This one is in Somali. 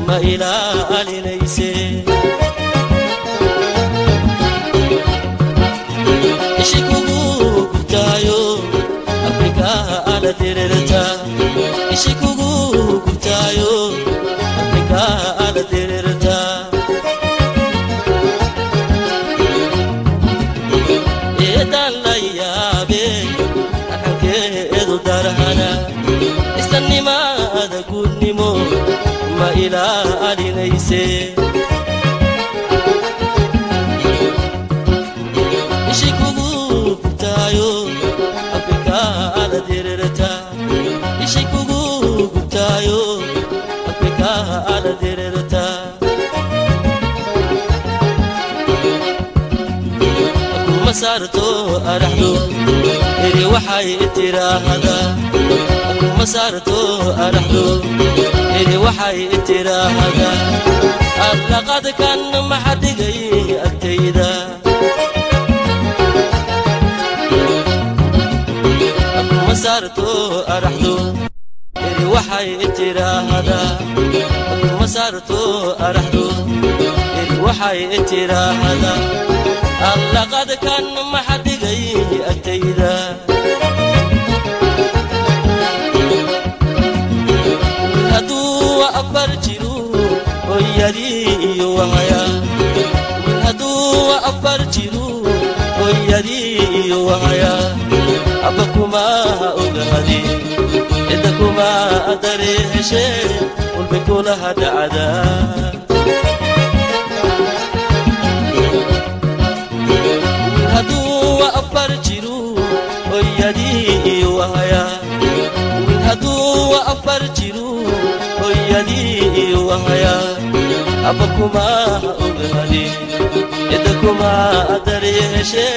Ma ilaalinayse ishi kugu gubtaayo Afrika ala dirirta, ishi kugu gubtaayo Afrika ala dirirta. Eedan la yaabe arxankeedu darhana, islanimada guudnimo ma ilaalinayse ishi kugu gubtaayo Afrika ala dirirta, ishi kugu gubtaayo Afrika ala dirirta. Kuma saarto araxdu eri waxay tiraahdaa, kuma saarto araxdu eri waxay tiraahdaa, allaqadkan maxa dhigay agtayda? Kuma saarto araxdu eri waxay tiraahdaa, kuma saarto araxdu eri waxay tiraahdaa, allaqadkan maxa dhigay agtayda? Hadduu afar jiru hooyadii wahaya, hadduu afar jiru hooyadii wahaya, abba kuma ogaadi cidda kuma dareeshe walbay kulaha dhacdaa. Hadduu afar jiru hooyadii wahaya, hadduu afar jiru hooyadii wahaya, abba kuma ogaadi cidda kuma daryeeshe.